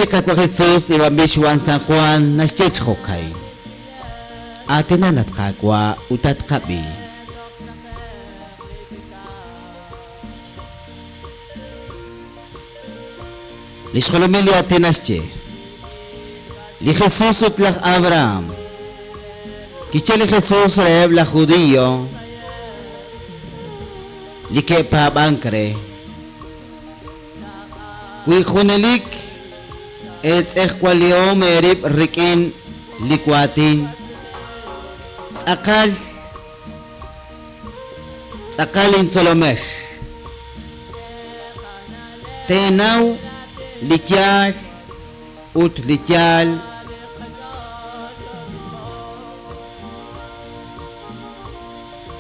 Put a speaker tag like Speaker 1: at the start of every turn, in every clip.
Speaker 1: li Qaawa' Jesus tz'iib'anb'il xb'aan San Juan naxye chi jo'ka'in, Aatinan, at Qaawa', ut tatqab'i. Li xjolomil li aatin naxye, Li Jesus ut laj Abraham. Kixye li Jesus reheb' laj Judio li ke'paab'ank re, Wi junelik eetz'ejwalihom eerib' rik'in li waatin, tz'aqal Tz'aqal intzolomex. Teenaw li yaal ut li yaal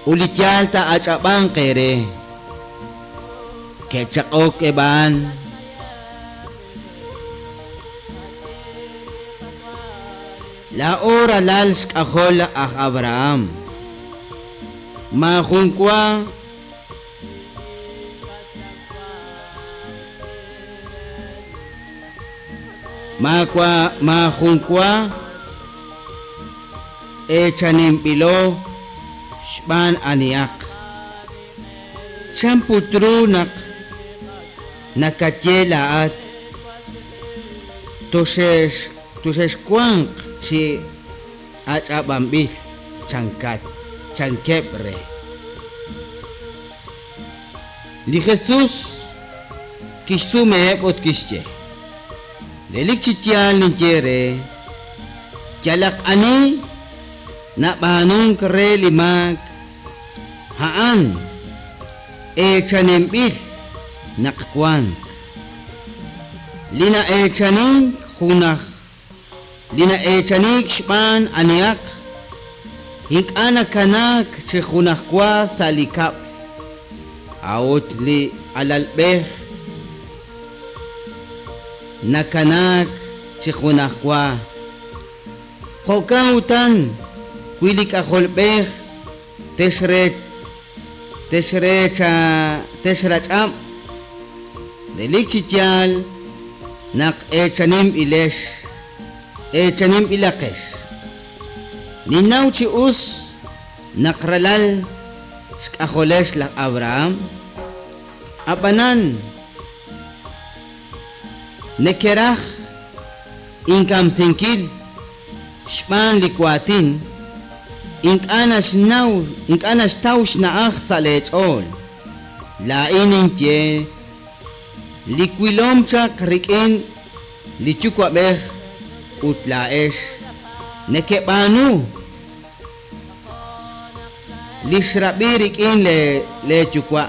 Speaker 1: ut li yaal taa'ach'ab'anq eere. Ke'chaq'ok eb' a'an. Laa'o ralal xk'ajol aj Abraham. Maajun wa Maawa maajun wa eechaninb'ilo xb'aan anihaq. Chan put ru naq nakaye laa'at toxe'x Tuxexwanq chi ach'ab'anb'il, chankat, chankeb' re. Li Jesus kixsumeheb' ut kixye, Relik chi yaal ninye eere, yalaq ani nab'aanunk re li maak, a'an eechaninb'il naq wank. Li na'eechanink junaj li na'eechaniik xb'aan anihaq, ink'a' nakanaak chi junajwa sa' li kab'l, a'ut li alalb'ej nakanaak chi junajwa. Jo'kan utan, wi li K'ajolb'ej Texrach'ab', relik chi yaal naq eechaninb'ilex, eechaninb'ilaqex. Ninnaw chi us naq ralal xk'ajolex laj Abraham, a'b'anan nekeraj inkamsinkil Xb'aan li waatin, ink'a' naxnaw, ink'a' naxtaw xna'aj sa' lee ch'ool. Laa'in ninye li wilom chaq rik'in li Yuwa'b'ej ut laa'ex nekeb'aanu li xrab'i rik'in lee yuwa'.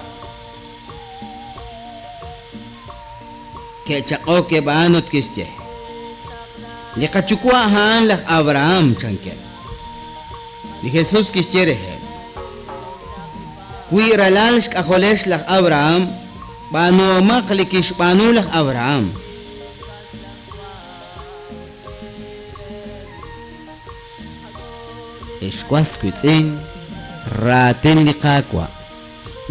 Speaker 1: Ke'chaq'ok eb' a'an ut ke'xye, Li qayuwa' a'an laj Abraham, chankeb'. Li Jesus kixye reheb', Wi ralal xk'ajolex laj Abraham, b'aanuhomaq li kixb'aanu laj Abraham. Ex was wiitz'in, raatin li Qaawa',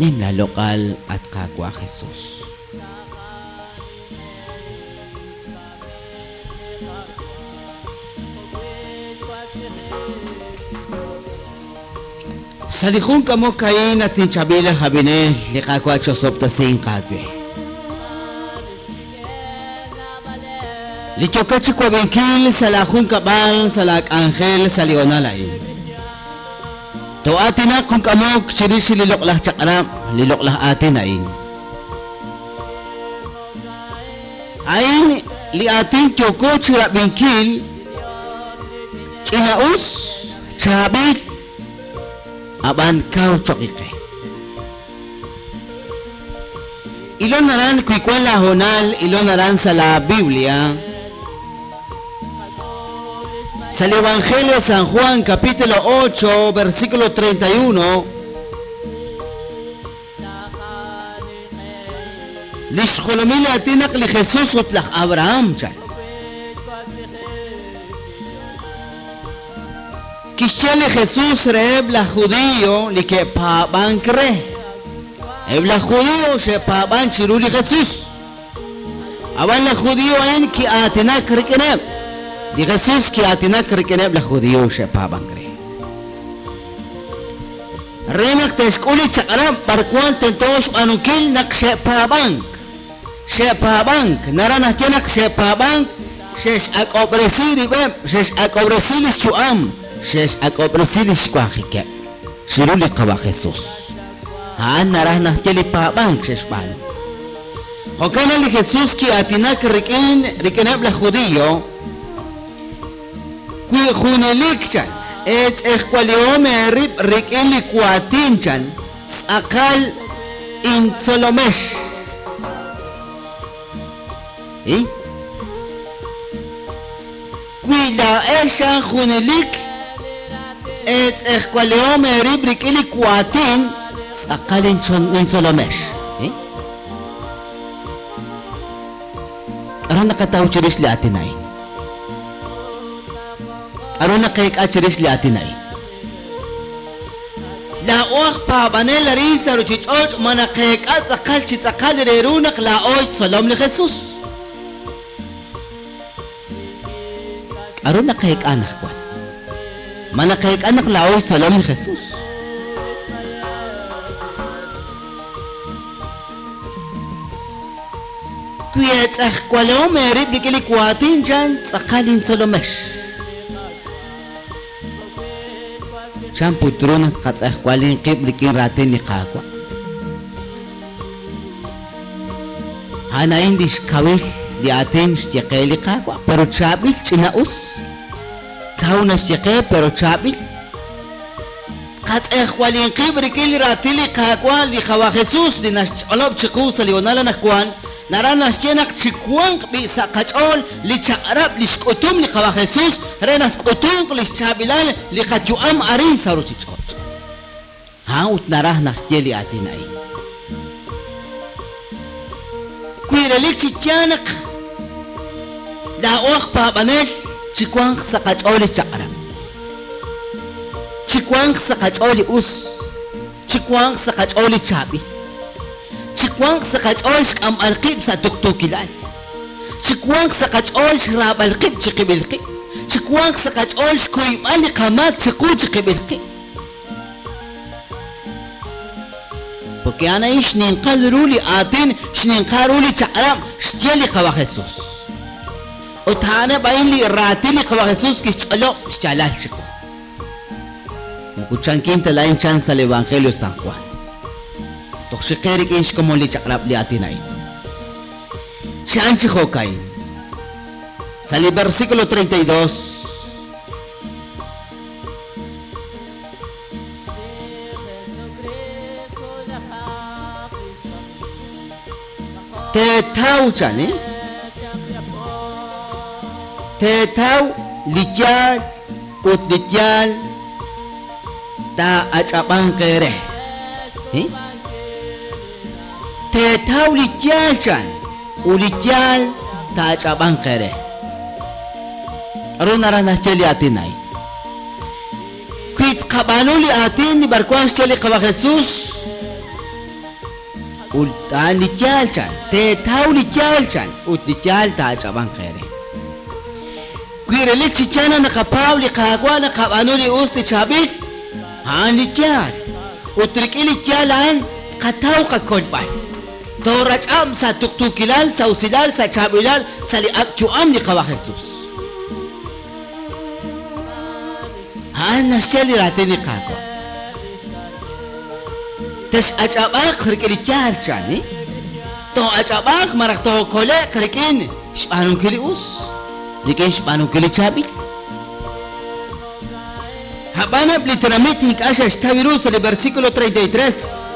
Speaker 1: nim laaloq'al, at Qaawa' Jesus. Sa' li jun k'amok a'in, at inchaab'il aj ab'inel, li Qaawa' chosob'tesinq aawe. Li yookat chi wab'inkil sa' laa junkab'al, sa' laa k'anjel sa' li hoonal a'in. Too'aatinaq jun k'amok chirix li loq'laj chaq'rab', li loq'laj aatin a'in. A'in li aatin yooko chirab'inkil, ch'ina-us, chaab'il, a'b'an kaw choq' qe. Ilon aran wi wan laa hoonal, ilon aran sa' laa Biblia. Sa' li Evangelio San Juan, capítulo 8, versículo 31, Li xjolomil aatin naq li Jesus ut laj Abraham chan. Kixye li Jesus reheb' laj Judio li ke'paab'ank re. Eb' laj Judio xe'paab'ank chiru li Jesus. Ab'an laj Judio a'in ki'aatinak rik'ineb'. Li Jesus ki'aatinak rik'ineb' laj Judio xe'paab'ank re. Re naq te'xk'ul li chaq'rab' b'arwan tento xb'aanunkil naq xe'paab'ank. Xe'paab'ank, naraj naxye naq xe'paab'ank, xe'x'ak'ob'resi rib'eb', xe'x'ak'ob'resi li xyu'am, xe'x'ak'ob'resi li xwanjikeb' chiru li Qawa' Jesus. A'an naraj naxye li paab'ank xe'xb'aanu. Jo'kan naq li Jesus ki'aatinak rik'in rik'ineb' laj Judio, Wi junelik, chan, eetz'ejwalihom eerib' rik'in li waatin, chan, tz'aqal intzolomex. I. Wi laa'ex chan junelik eetz'ejwalihom eerib' rik'in li waatin, tz'aqal intzolomex. I. K'aru naqataw chirix li aatin a'in? K'aru naqeek'a chirix li aatin a'in? Laa'o aj paab'anel arin sa' ruuchich'och' ma naqeek'a tz'aqal chi tz'aqal re ru naq laa'o xtzolom li Jesús? K'aru naqeek'a anaqwan? Ma naqeek'a naq laa'o xtzolom li Jesús? Wi eetz'ejwalehom eerib' rik'in li waatin, chan, tz'aqal intzolomex. Chan put ru naq tqatz'ejwalin qib' rik'in raatin li Qaawa'? A'an a'in lix kawil li aatin xye qe li Qaawa', pero chaab'il ch'ina-us. Kaw naxye qe, pero chaab'il. Tqatz'ejwalin qib' rik'in li raatin li Qaawa', li Qawa' Jesus, li naxch'olob' chiqu sa' li honal anaqwan, naraj naxye naq chiwanq b'i' sa' qach'ool li chaq'rab' li xk'utum li Qawa' Jesus re naq tk'utunq li xchaab'ilal li qayu'am arin sa' ruuchich'och'. A'an ut naraj naxye li aatin a'in. Wi relik chi yaal naq laa'o aj paab'anel, chiwanq sa' qach'ool li chaq'rab'. Chiwanq sa' qach'ool li us, chiwanq sa' qach'ool li chaab'il. Chiwanq sa' qach'ool xk'amb'al qib' sa' tuqtuukilal. Chiwanq sa' qach'ool xraab'al qib' chiqib'il qib'. Chiwanq sa' qach'ool xkuyb'al li qamaak chiqu chiqib'il qib'. Porque a'an a'in xninqal ru li aatin, xninqal ru li chaq'rab' xye li Qawa' Jesús. Ut a'aneb' a'in li raatin li Qawa' Jesús kixch'olob' xyaalal chiqu. Moko chankin ta laa'in chan sa' li Evangelio San Juan. Toj xiqe rik'in xkomon li chaq'rab' li aatin a'in. Chi a'an chi jo'ka'in. Sa' li versículo 32 Teetaw chan, eh? Teetaw li yaal ut li yaal taa'ach'ab'anq eere. Eh? Teetaw li yaal chan ut li yaal taa'ach'ab'anq eere. K'aru naraj naxye li aatin a'in? Wi tqab'aanu li aatin li b'arwan xye li Qawa' Jesus, ut a'an li yaal chan, teetaw li yaal chan, ut li yaal taach'ab'anq eere. Wi relik chi yaal naq naqapaab' li Qaawa' naqab'aanu li us li chaab'il, a'an li yaal. Ut rik'in li yaal a'an tqataw qakolb'al. Toorach'ab' sa' tuqtuukilal, sa' usilal, sa' chaab'ilal, sa' li ak' yu'am li Qawa' Jesus. A'an naxye li raatin li Qaawa'. Tex'ach'ab'aaq rik'in li yaal, chan. Too'ach'ab'aaq malaj tookole'q rik'in xb'aanunkil li us, rik'in xb'aanunkil li chaab'il. A'b'an eb' li tenamit ink'a' xe'xtaw ru sa' li versículo 33.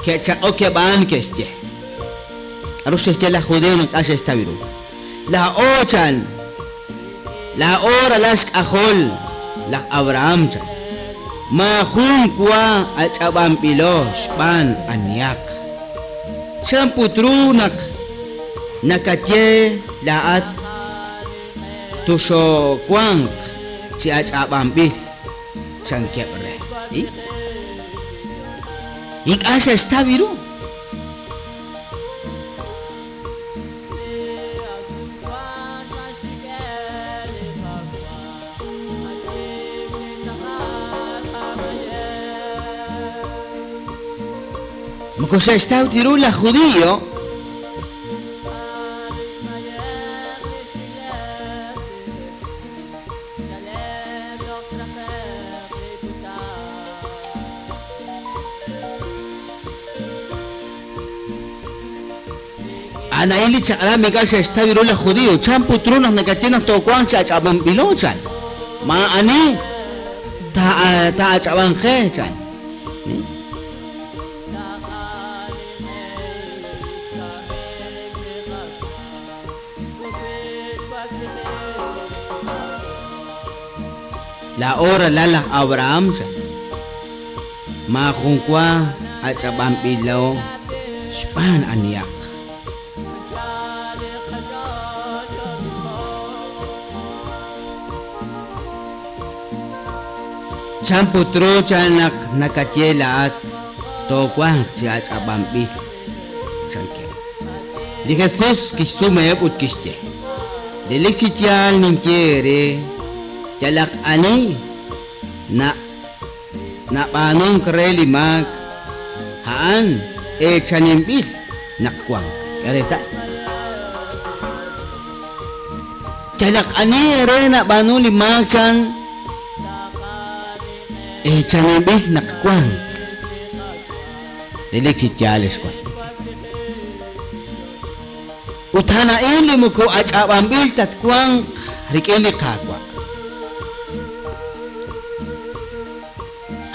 Speaker 1: Ke'chaq'ok eb' a'an ke'xye. K'aru xe'xye laj Judio naq ink'a' xe'xtaw ru? Laa'o, chan, laa'o ralal xk'ajol laj Abraham, chan, maajun wa ach'ab'anb'ilo xb'aan anihaq. Chan put ru naq nakaye laa'at tuxoowanq chi ach'ab'anb'il, chankeb' re. Ink'a' xe'xtaw ru. Moko xe'xtaw ta ru laj Judio. A'an a'in li chaq'rab' ink'a' xe'xtaw ru laj Judio. Chan put ru naq nakaye naq toowanq chi ach'ab'anb'ilo? chan. Maa'ani taa'ach'ab'anq qe, chan. Laa'o ralal laj Abraham, chan. Maajun wa ach'ab'anb'ilo xb'aan anihaq. Chan put ru chan naq nakaye laa'at toowanq chi ach'ab'anb'il? chankeb'. Li Jesus kixsumeheb' ut kixye, Relik chi yaal ninye eere, yalaq ani nab'aanunk re li maak, a'an eechaninb'il naq wank. K'e reetal. Yalaq ani eere nab'aanu li maak chan eechaninb'il naq wank. Relik chi yaal, ex was wiitz'in. Ut a'an a'in li moko ach'ab'anb'il ta twanq rik'in li Qaawa'.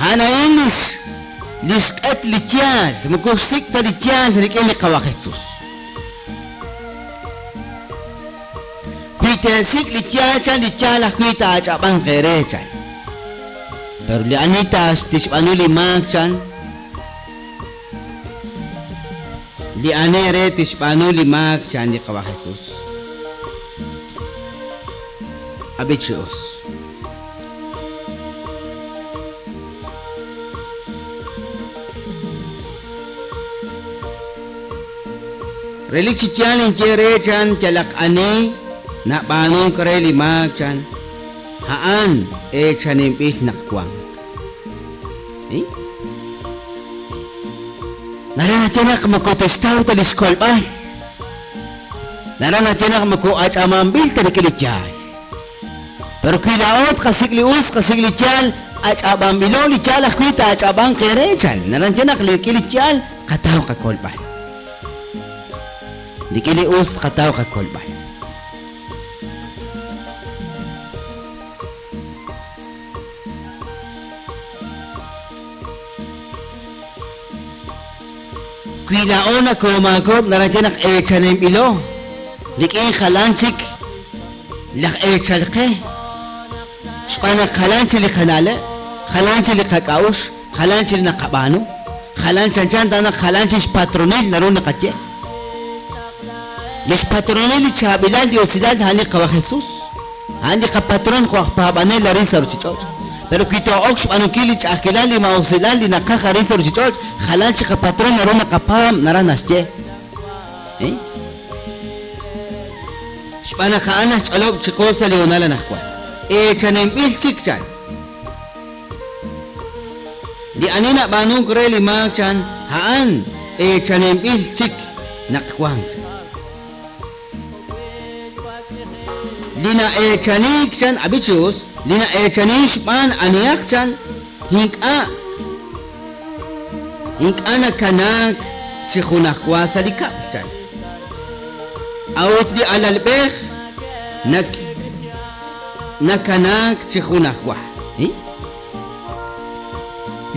Speaker 1: A'an a'in lix lix q'et li yaal, moko xsik' ta li yaal rik'in li Qawa' Jesus. Wi teesik' li yaal chan, li yaal ajwi' taach'ab'anq eere chan. Pero li ani tixb'aanu li maak chan, Li ani eere tixb'aanu li maak, chan li Qawa' Jesus. Ab'i chi us. Relik chi yaal ninye eere, chan, yalaq ani nab'aanunk re li maak, chan, a'an eechaninb'il naq wank. Naraj naxye naq moko tixtaw ta li xkolb'al. Naraj naxye naq moko ach'amanb'il ta rik'in li yaal. Pero wi laa'o tqasik' li us, tqasik' li yaal, ach'ab'anb'ilo li yaal ajwi' taach'ab'anq eere, chan. Naraj naxye naq rik'in li yaal tqataw qakolb'al. Rik'in li us tqataw qakolb'al. Wi laa'o nakoomaakob'k naraj naxye naq eechaninb'ilo rik'in jalan chik laj eechal qe, xb'aan naq jalan chik li qana'leb', jalan chik li qak'a'uxl, jalan chik li naqab'aanu, jalan chanchan ta naq jalan chik xpatronil naru naqaye. Li xpatronil li chaab'ilal li usilal a'an li Qawa' Jesus. A'an li qapatron jo' aj paab'anel arin sa' ruchich'och'. Pero wi too'ok xb'aanunkil li ch'a'ajkilal, li maa'usilal li naqaj arin sa' ruchich'och', jalan chik qapatron naru naqapaab' naraj naxye. Xb'aan naq a'an naxch'olob' chiqu sa' li hoonal anaqwan. Eechaninb'il chik, chan. Li ani nab'aanunk re li maak, chan, a'an eechaninb'il chik naq wank, chan. Li na'eechaniik, chan, ab'i chi us, li na'eechaniik xb'aan anihaq, chan, ink'a' ink'a' nakanaak chi junajwa sa' li kab'l, chan. A'ut li alalb'ej nak nakanaak chi junajwa.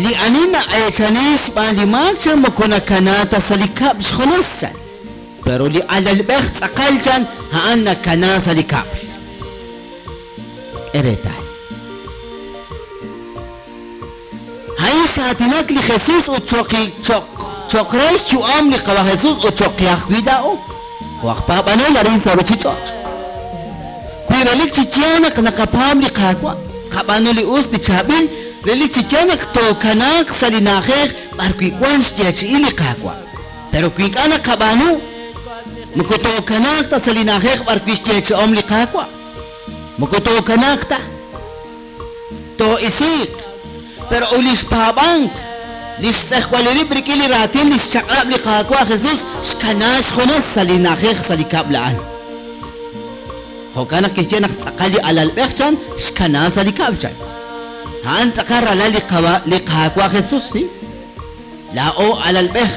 Speaker 1: Li ani na'eechaniik xb'aan li maak, chan, moko nakanaak ta sa' li kab'l xjunes, chan. Pero li alalb'ej tz'aqal chan a'an nakana sa' li kab'l. K'e reetal. A'in x'aatinak li Jesus ut cho'q re xyu'am li Qawa' Jesus ut cho'q qe ajwi' laa'o, jo' aj paab'anel arin sa' ruuchich'och'. Wi relik chi yaal naq naqapaab' li Qaawa', tqab'aanu li us, li chaab'il, relik chi yaal naq tookanaaq sa' li na'ajej b'arwi' wank xyeechi'il li Qaawa'. Pero wi ink'a' naqab'aanu, moko tookanaaq ta sa' li na'ajej b'arwi' xyeechi'om li Qaawa'. Moko tookanaaq ta. Too'isiiq. Pero ut li xpaab'ank, Li xtz'ejwali rib' rik'in li raatin li xchaq'rab' li Qaawa' Jesus xkana xjunes sa' li na'ajej sa' li kab'l a'an. Jo'kan naq kixye naq tz'aqal li alalb'ej chan xkana sa' li kab'l chan. A'an tz'aqal ralal li li Qaawa' Jesus, si? Laa'o alalb'ej.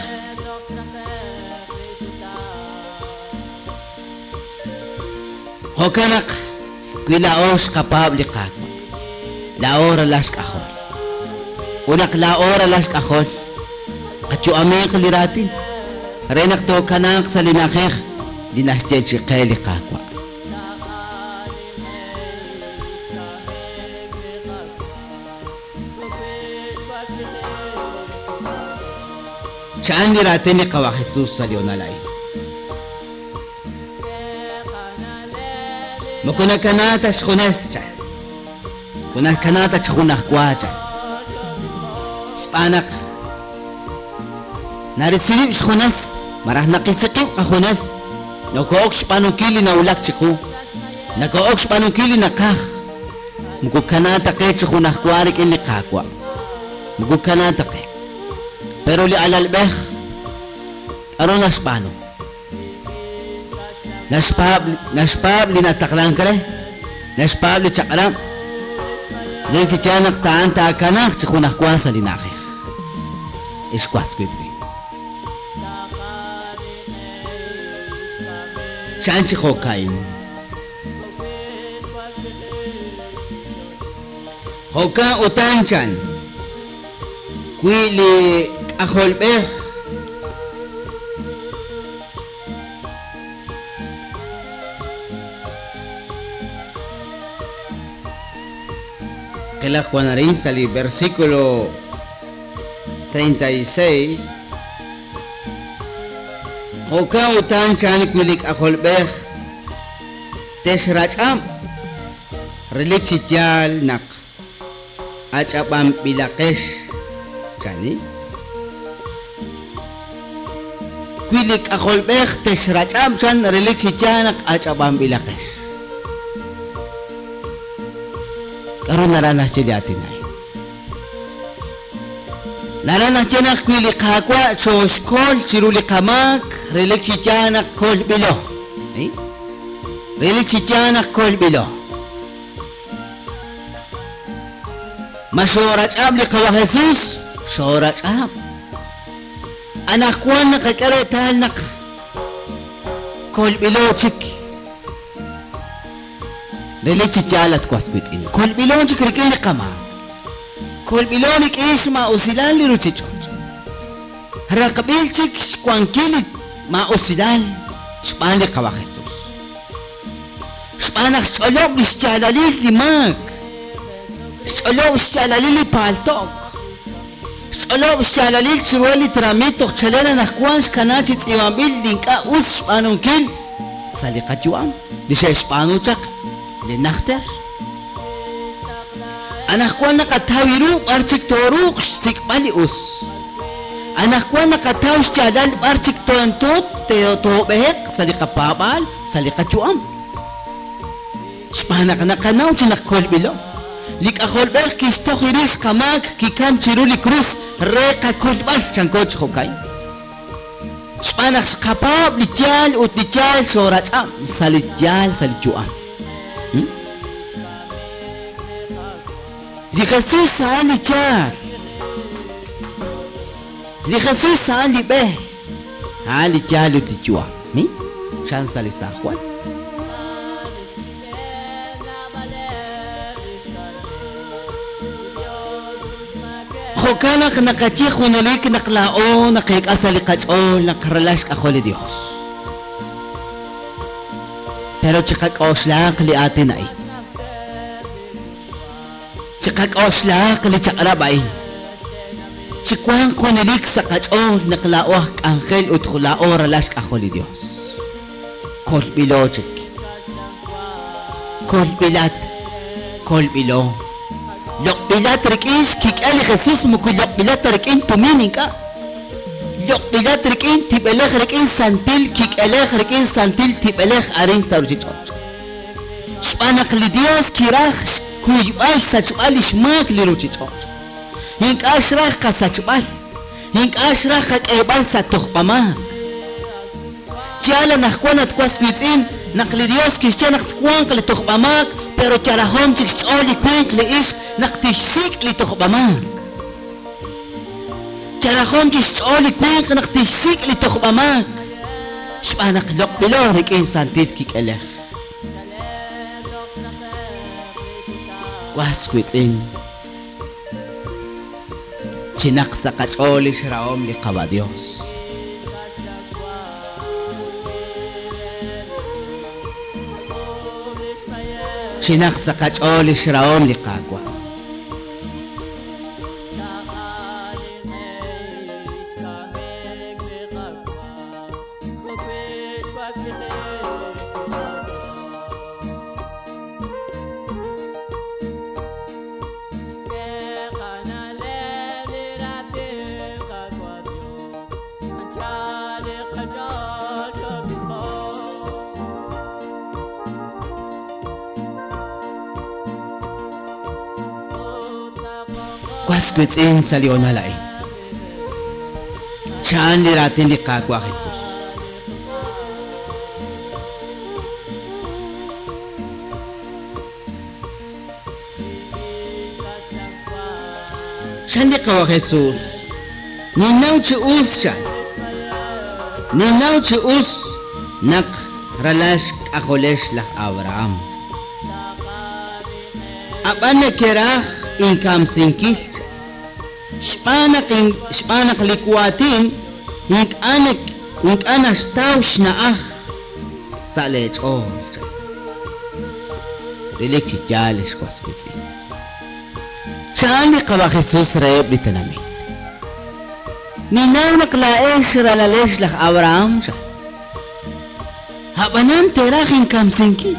Speaker 1: Jo'kan naq wi laa'o xqapaab' li Qaawa', laa'o ralal xk'ajol. Ut naq laa'o ralal xk'ajol, qayu'amiiq li raatin re naq tookanaaq sa' li na'ajej li naxye chi qe li Qaawa'. Cha'an li raatin li Qawa' Jesus sa' li honal a'in. Moko nakana ta xjunes, chan. Moko nakana ta chi junajwa, chan. Xb'aan naq narisi rib' xjunes, malaj naqisi qib' qajunes, noko'ok xb'aanunkil li nawulak chiqu, noko'ok xb'aanunkil li naqaj. Moko kana ta qe chi junajwa rik'in li Qaawa'. Moko kana ta qe. Pero li alalb'ej, k'a'ru naxb'aanu? Naxpaab' naxpaab' li nataqlank re, naxpaab' li chaq'rab', re chi yaal naq ta'an taakanaaq chi junajwa sa' li na'ajej. Ex was wiitz'in. Cha'an chi jo'ka'in. Jo'kan utan chan, wi li K'ajolb'ej Qilaq wan arin sa' li versículo 36. Jo'kan utan chan wi li K'ajolb'ej texrach'ab', relik chi yaal naq ach'ab'anb'ilaqex, chani. Wi li K'ajolb'ej texrach'ab' chan, relik chi yaal naq ach'ab'anb'ilaqex. K'aru naraj naxye li aatin a'in? Naraj naxye naq wi li Qaawa' xooxkol chiru li qamaak, relik chi yaal naq kolb'ilo. Relik chi yaal naq kolb'ilo. Ma xoorach'ab' li Qawa' Jesus? Xoorach'ab'. Anaqwan naqak'e reetal naq kolb'ilo chik. Relik chi yaal, at was wiitz'in, kolb'ilo chik rik'in li qamaak. Kolb'ilo rik'in xmaa'usilal li ruchich'och'. Raqb'il chik xwankil li maa'usilal xb'aan li Qawa' Jesus. Xb'aan naq xch'olob' li xyaalalil li maak, xch'olob' xyaalalil li paalto'k, xch'olob' xyaalalil chiruheb' li tenamit toj chalen anaqwan xkana chi tz'iib'anb'il li ink'a' us xb'aanunkil sa' li qayu'am li xe'xb'aanu chaq li najter. Anaqwan naqataw ru b'ar chik tooruuq xsik'b'al li us. Anaqwan naqataw xyaalal b'ar chik tento toob'eheq sa' li qapaab'aal, sa' li qayu'am. Xb'aan naq naqanaw chi naq kolb'ilo. Li K'ajolb'ej kixtoj rix qamaak kikam chiru li krus re qakolb'al, chanko chi jo'ka'in. Xb'aan naq xqapaab' li yaal ut li yaal xoorach'ab' sa' li yaal sa' li yu'am. Li Jesus a'an li yaal. Li Jesus a'an li b'e. A'an li yaal ut li yu'am. Chan sa' li San Juan. Jo'kan naq naqaye junelik naq laa'o naqeek'a sa' li qach'ool naq ralal xk'ajol li Dios. Pero chiqak'oxlahaq li aatin a'in. Chiqak'oxlahaq li chaq'rab' a'in. Chiwanq junelik sa' qach'ool naq laa'o aj k'anjel ut laa'o ralal xk'ajol li Dios. Kolb'ilo chik. Kolb'ilat. Kolb'ilo. Loq'b'ilat rik'in xkik'el li Jesus moko loq'b'ilat ta rik'in tumin ink'a'. Loq'b'ilat rik'in tib'elej rik'in santil kik'elej rik'in santil tib'elej arin sa' ruchich'och'. Xb'aan naq li Dios kiraj xkuyb'al xsachb'al lix maak li ruchich'och'. Ink'a' xraj qasachb'al. Ink'a' xraj qak'eeb'al sa' tojb'a-maak. Yaal anajwan at was wiitz'in naq li Dios kixye naq twanq li tojb'a-maak, pero yal rajom chik xch'ool li winq li ixq naq tixsik' li tojb'a-maak. Yal rajom chik xch'ool li winq naq tixsik' li tojb'a-maak, xb'aan naq loq'b'ilo rik'in santil kik'elej. Was wiitz'in, chinaq sa' qach'ool lix rahom li Qawa' Dios. Chinaq sa' qach'ool lix rahom li Qaawa'. Was wiitz'in sa' li hoonal a'in. Chan li raatin li Qaawa' Jesus. Chan li Qawa' Jesus, Ninnaw chi us, chan. Ninnaw chi us naq ralal xk'ajolex laj Abraham. A'b'an nekeraj inkamsinkil, chan. Xb'aan naq xb'aan naq li waatin ink'a' ink'a' naxtaw xna'aj sa' lee ch'ool, chan. Relik chi yaal, ex was wiitz'in. Chan li Qawa' Jesus reheb' li tenamit, Ninnaw naq laa'ex ralalex laj Abraham, chan. A'b'anan teeraj inkamsinkil.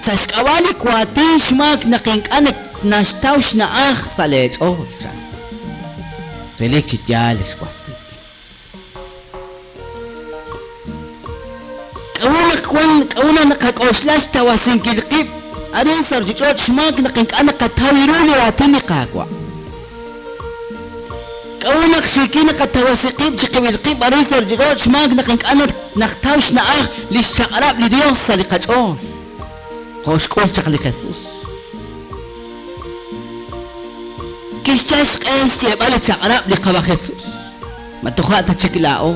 Speaker 1: Sa' xk'ab'a' li waatin xmaak naq ink'a' naxtaw xna'aj sa' lee ch'ool, chan. Relik chi yaal, ex was wiitz'in. K'a'ut naq wan k'a'ut naq naqak'oxla xtawasinkil qib' arin sa' ruchich'och' xmaak naq ink'a' naqataw ru li raatin li Qaawa'? K'a'ut naq xiikil naqatawasi qib' chiqib'il qib' arin sa' ruchich'och' xmaak naq ink'a' naqtaw xna'aj li xchaq'rab' li Yos sa' li qach'ool, jo' xk'ul chaq li Jesús? Kixyal xq'e xyeeb'al li chaq'rab' li Qawa' Jesús. Ma toja' ta chik laa'o?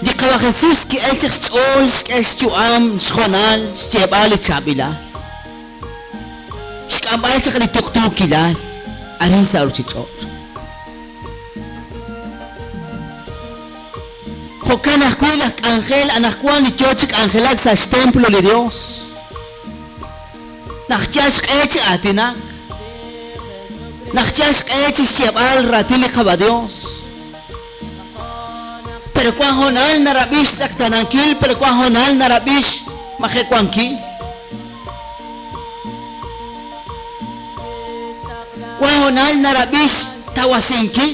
Speaker 1: Li Qawa' Jesús ki'elk chaq xch'ool xk'e xyu'am xhoonal xyeeb'al li chaab'ilal. Xk'amb'al chaq li tuqtuukilal arin sa' ruuchich'och'. Jo'kan ajwi' laj k'anjel anaqwan li yo chi k'anjelak sa' xtemplo li Yos. Naq yal xq'e chi aatinak, naq yal xq'e chi xyeeb'al raatin li Qawa' Yos. Pero wan hoonal narab'i xtz'eqtaanankil, pero wan hoonal narab'i xmajewankil. Wan hoonal narab'i xtawasinkil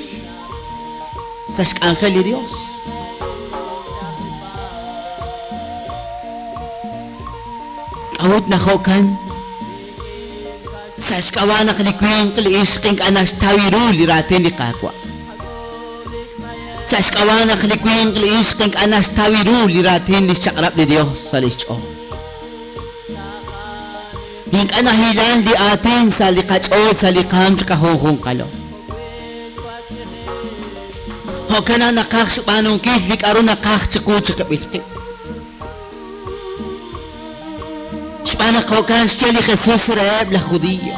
Speaker 1: sa' xk'anjel li Dios. K'a'ut naq jo'kan? Sa' xk'ab'a' naq li winq li ixq ink'a' naxtaw ru li raatin li Qaawa'. Sa' xk'ab'a' naq li winq li ixq ink'a' naxtaw ru li raatin li xchaq'rab' li Dios sa' li xch'ool. Ink'a' nahilan li aatin sa' li qach'ool sa' li qaam chiqajunjunqalo. Jo'kan naq naqaj xb'aanunkil li k'a'ru naqaj chiqu chiqib'il qib'. Xb'aan naq jo'kan xye li Jesus reheb' laj Judio,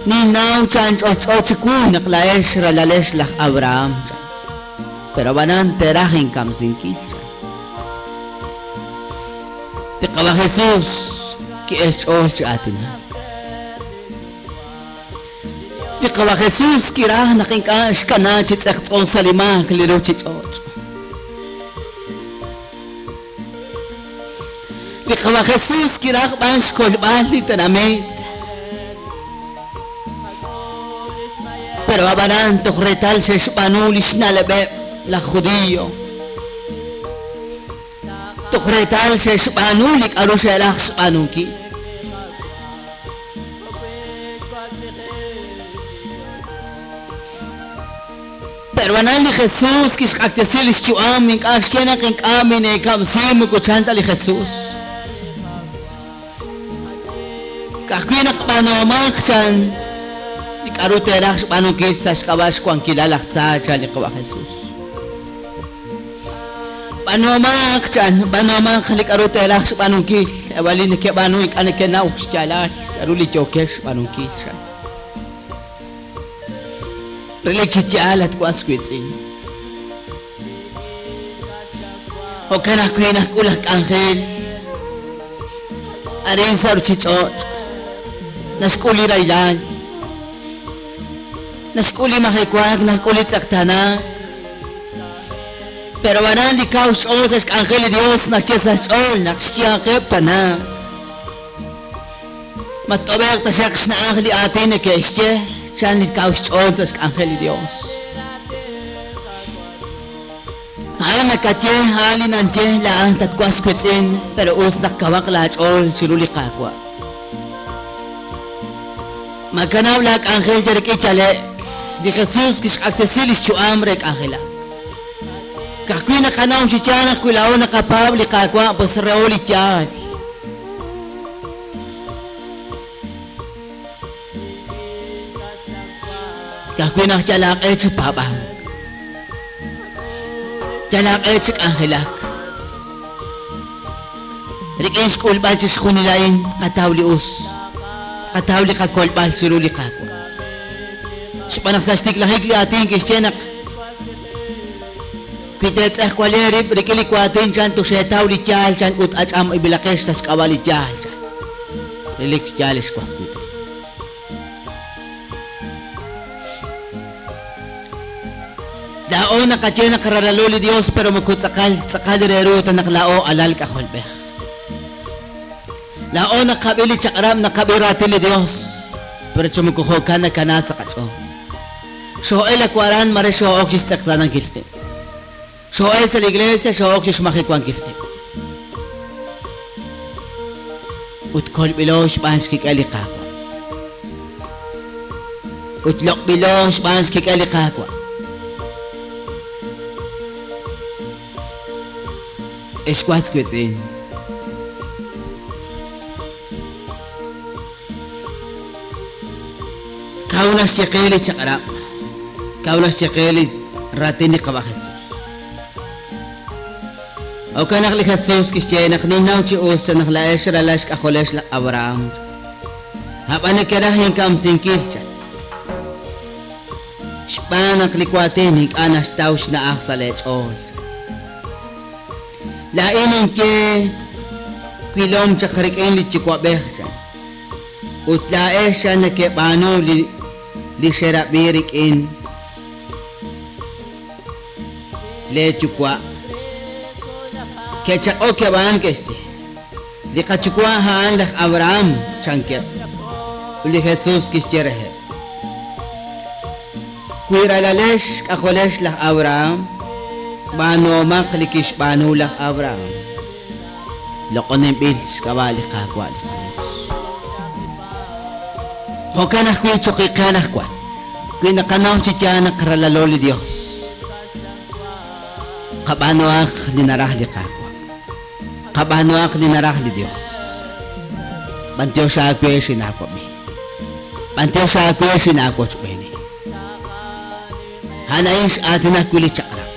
Speaker 1: Ninnaw chan ch'olch'o chiwu naq laa'ex ralalex laj Abraham, chan. Pero ab'anan teeraj inkamsinkil, chan. Li Qawa' Jesus ki'el xch'ool chi aatinak. Li Qawa' Jesus kiraj naq ink'a' xkana chi tz'eqtz'o sa' li maak li ruchich'och'. Li Qawa' Jesus kiraj b'an xkolb'al li tenamit. Pero ab'anan toj reetal xe'xb'aanu li xna'leb'eb' laj Judio. Toj reetal xe'xb'aanu li k'a'ru xe'raj xb'aanunkil. Pero anan li Jesús kixq'axtesi li xyu'am, ink'a' xye naq ink'a' mineekamsi moko chan ta li Jesús. Ka'ajwi' naq b'aanuhomaq chan li k'a'ru teeraj xb'aanunkil sa' xk'ab'a' xwankilal laj tza, chan li Qawa' Jesús. B'aanuhomaq chan, b'aanuhomaq li k'a'ru teeraj xb'aanunkil, eb' li nekeb'aanu ink'a' nekenaw xyaalal k'a'ru li yookex xb'aanunkil, chan. Relik chi yaal, at was wiitz'in. Jo'kan ajwi' naxk'ul laj k'anjel arin sa' ruuchich'och', naxk'ul li rahilal, naxk'ul li majewaak, naxk'ul li tz'eqtaanaak. Pero aran li kaw xch'ool sa' xk'anjel li Dios naxye sa' xch'ool naq xyanqeb' tana. Matt'ob'e'q taxaq xna'aj li aatin neke'xye, chan li kaw xch'ool sa' xk'anjel li Dios. A'an nakaye, a'an li nanye, laa'an tatwas wiitz'in, pero us naq kawaq laach'ool chiru li Qaawa'. Maakanab' laak'anjel yal rik'in yale'k. Li Jesus kixq'axtesi li xyu'am re k'anjelak. Ka'ajwi' naqanaw chi yaal naq wi laa'o naqapaab' li Qaawa', pues reho li yaal. Ka'ajwi' naq yal aaq'e chi paab'ank, yal aaq'e chi k'anjelak. Rik'in xk'ulb'al chixjunil a'in, tqataw li us, tqataw li qakolb'al chiru li Qaawa'. Xb'aan naq sa' xtiklajik li aatin kixye naq Wi teetz'ejwali eerib' rik'in li waatin chan toxeetaw li yaal chan ut ach'am'ib'ilaqex sa' xk'ab'a' li yaal chan. Relik chi yaal ex was wiitz'in. Laa'o naqaye naq ralalo li Dios pero moko tz'aqal tz'aqal re ru ta naq laa'o alal k'ajolb'ej. Laa'o naqab'i li chaq'rab' naqab'i raatin li Dios pero chi moko jo'kan nakana sa' qach'ool. Xoo'el awaran mare xoo'ok chi xtz'eqtaanankil qib'. Xoo'el sa' li iglesia xoo'ok chi xmajewankil qib'. Ut kolb'ilo xb'aan xkik'el li Qaawa'. Ut loq'b'ilo xb'aan xkik'el li Qaawa'. Ex was wiitz'in, Kaw naxye qe li chaq'rab', kaw naxye qe li raatin li Qawa' Jesus. Jo'kan naq li Jesus kixye naq ninnaw chi us naq laa'ex ralal xk'ajolex laj Abraham. A'b'an nekeraj inkamsinkil, chan. Xb'aan naq li waatin ink'a' naxtaw xna'aj sa' lee ch'ool. Laa'in ninye wilom chaq rik'in li Yuwa'b'ej, chan. Ut laa'ex chan nekeb'aanu li li xerab'i rik'in lee yuwa'. Ke'chaq'ok eb' a'an ke'xye, Li qayuwa' a'an laj Abraham, chankeb'. Ut li Jesus kixye reheb', Wi ralalex xk'ajolex laj Abraham, b'aanuhomaq li kixb'aanu laj Abraham. Loq'oninb'il xk'ab'a' li Qaawa' li qaYos. Jo'kan ajwi' choq' qe anaqwan, wi naqanaw chi yaal naq ralalo li Yos, qab'aanuhaq li naraj li Qaawa'. Qab'aanuhaq li naraj li Yos. B'antiox aawe xinaawab'i. B'antiox aawe xinaawochb'eeni. A'an a'in x'aatinak wi' li chaq'rab'.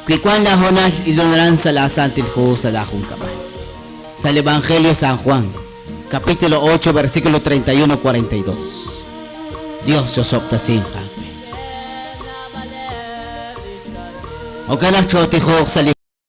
Speaker 1: Wi wank laahoonal ilon aran sa' laaSantil Hu sa' laajunkab'al. Sa' li Evangelio San Juan, capítulo 8, versículo 31 42. Dios chosob'tesinq aawe. Jo'kan naq chootijoq sa' li.